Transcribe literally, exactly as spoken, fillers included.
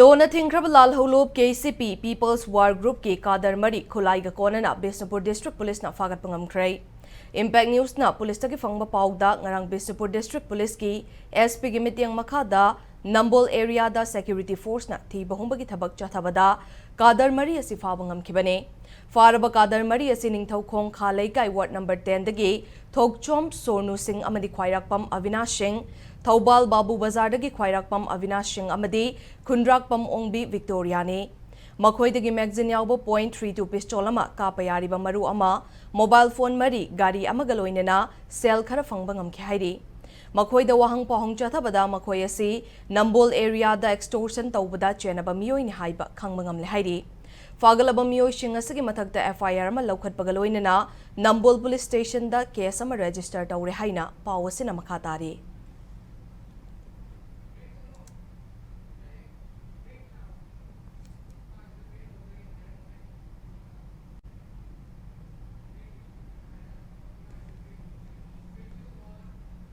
ꯂꯣꯅ ꯊꯤꯡꯈ꯭ꯔꯕ ꯂꯥꯜꯍꯧꯂꯨꯞ K C ꯄꯤ People's War Groupꯀꯤ ꯀꯥꯗꯔ ꯃꯔꯤ ꯈꯨꯠꯂꯥꯏꯒ ꯀꯣꯟꯅꯅ Bishnupur District Policeꯅ ꯐꯥꯒꯠꯄ ꯉꯝꯈ꯭ꯔꯦ꯫ Impact Newsꯅ ꯄꯨꯂꯤꯁꯇꯒꯤ ꯐꯪꯕ ꯄꯥꯎꯗ ꯉꯔꯥꯡ ꯕꯤꯁꯅꯨꯄꯨꯔ District Policeꯀꯤ S Pꯒꯤ ꯃꯤꯠꯌꯦꯡ ꯃꯈꯥꯗ ꯅꯝꯕꯣꯜ areaꯗ security forceꯅ ꯊꯤꯕ ꯍꯨꯝꯕꯒꯤ ꯊꯕꯛ ꯆꯠꯊꯕꯗ ꯀꯥꯗꯔ ꯃꯔꯤ ꯑꯁꯤ ꯐꯥꯕ ꯉꯝꯈꯤꯕꯅꯤ꯫ ꯐꯥꯔꯕ ꯀꯥꯗꯔ ꯃꯔꯤ ꯑꯁꯤ ꯅꯤꯡꯊꯧꯈꯣꯡ ꯈꯥ ꯂꯩꯀꯥꯏ ward number tenꯗꯒꯤ ꯊꯣꯛꯆꯣꯝ ꯁꯣꯔꯅꯨ ꯁꯤꯡ ꯑꯃꯗꯤ ꯈ꯭ꯋꯥꯏꯔꯥꯛꯄꯝ ꯑꯕꯤꯅꯥꯁ ꯁꯤꯡ, ꯊꯧꯕꯥꯜ ꯕꯥꯕꯨ ꯕꯖꯥꯔꯗꯒꯤ ꯈ꯭ꯋꯥꯏꯔꯥꯛꯄꯝ ꯑꯕꯤꯅꯥꯁ ꯁꯤꯡ ꯑꯃꯗꯤ ꯈꯨꯟꯗ꯭ꯔꯥꯛꯄꯝ ꯑꯣꯡꯕꯤ ꯕꯤꯛꯇꯣꯔꯤꯌꯥꯅꯤ꯫ ꯃꯈꯣꯏꯗꯒꯤ magazine ꯌꯥꯎꯕ point three two pistol ꯑꯃ, ꯀꯥꯞꯄ ꯌꯥꯔꯤꯕ ꯃꯔꯨ ꯑꯃ, mobile phone ꯃꯔꯤ, ꯒꯥꯔꯤ ꯑꯃꯒ ꯂꯣꯏꯅꯅ ꯁꯦꯜ ꯈꯔ ꯐꯪꯕ ꯉꯝꯈꯤ ꯍꯥꯏꯔꯤ꯫ ꯃꯈꯣꯏꯗ ꯋꯥꯍꯪ ꯄꯥꯎꯍꯪ ꯆꯠꯊꯕꯗ ꯃꯈꯣꯏ ꯑꯁꯤ ꯅꯝꯕꯣꯜ areaꯗ extortion ꯇꯧꯕꯗ ꯆꯦꯟꯅꯕ ꯃꯤꯑꯣꯏꯅꯤ ꯍꯥꯏꯕ ꯈꯪꯕ ꯉꯝꯂꯦ ꯍꯥꯏꯔꯤ꯫ ꯐꯥꯒꯠꯂꯕ ꯃꯤꯑꯣꯏꯁꯤꯡ ꯑꯁꯤꯒꯤ ꯃꯊꯛꯇ F I R ꯑꯃ ꯂꯧꯈꯠꯄꯒ ꯂꯣꯏꯅꯅ ꯅꯝꯕꯣꯜ police stationꯗ case ꯑꯃ register ꯇꯧꯔꯦ ꯍꯥꯏꯅ ꯄꯥꯎ ꯑꯁꯤꯅ ꯃꯈꯥ ꯇꯥꯔꯤ꯫